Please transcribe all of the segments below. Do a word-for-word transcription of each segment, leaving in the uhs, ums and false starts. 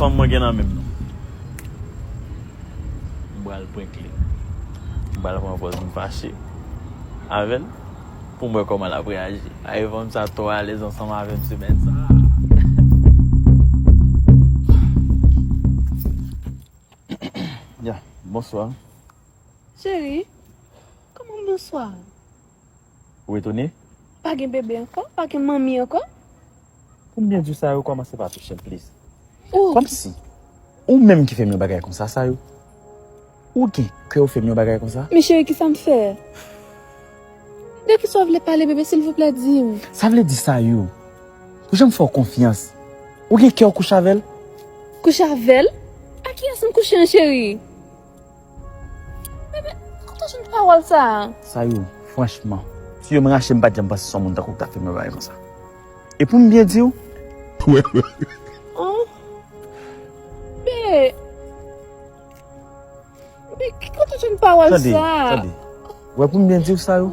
Fanm mwen gen nan men m nan. M pral prank li. M pral pran pòz m fache avè l pou m wè kòman l ap reyaji. Ay, fanm sa twò alèz ansanm avè m semèn sa. Ya, bonswa. Cheri, kòman bonswa? Ou etone? Pa gen bebe ankò, pa gen manmi ankò. Pou m byen di w, Sayou, kòmanse pa touche m, please. Ou. Kòmsi ou menm ki fè m yon bagay konsa, Sayou. Ou gen kè ou fè m yon bagay konsa? Men cheri, kisa m fè? De kisa w vle pale, bebe, silvouplè, di m. Sa vle di, Sayou, pou jan m fè w konfyans, ou gen kè w kouche avè l? Kouche avè l? A kiyès m kouche an, cheri? Bebe, kote w jwenn pawòl sa a? Sayou, franchman, si yo m rache, m pa t janm panse se yon moun tankou w k t ap fè m yon bagay konsa. E pou m byen di w, oh, be, be, ki kote w jwenn pawòl sa a? Tande, tande. Wè, pou m byen di w, Sayou,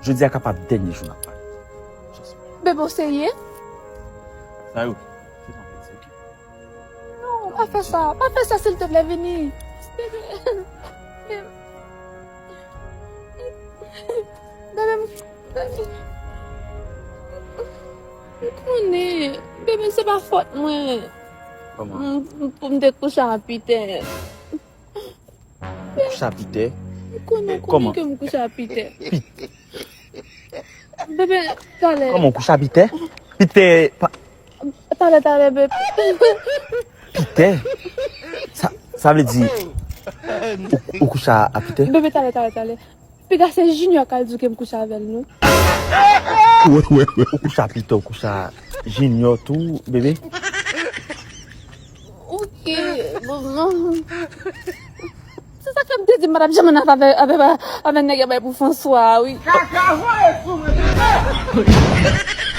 jodi a kapab dènye jou n ap pale. Bebe, w serye? Sayou, fè m yon plezi, ok? Non, pa fè sa. Pa fè sa, silteplè, vini. Bebe, bebe, bebe, m, bebe, m konnen. Bebe, se pa fòt mwen. Kòman? M, m, pou m te kouche a Pitè. Ou kouche a Pitè? M konnen, ou konnen ke m kouche a Pitè. Bebe, talè. Kòman, ou kouche a Pitè? Pitè, pa... Talè, talè, bebe. Pitè? Sa, sa vle di, ou, ou kouche a Pitè? Bebe, talè, talè, talè. Piga se Junior k al di w ke m kouche avè l, non. Ou kouche a Pitè, ou kouche a Junior tou, bebe? Ok, bon, non. Se sa k fè m te di m pa t ap janm ann avè, avè, avè nèg y ap bay pou François a, wi. Kaka voye sou mwen, bebe!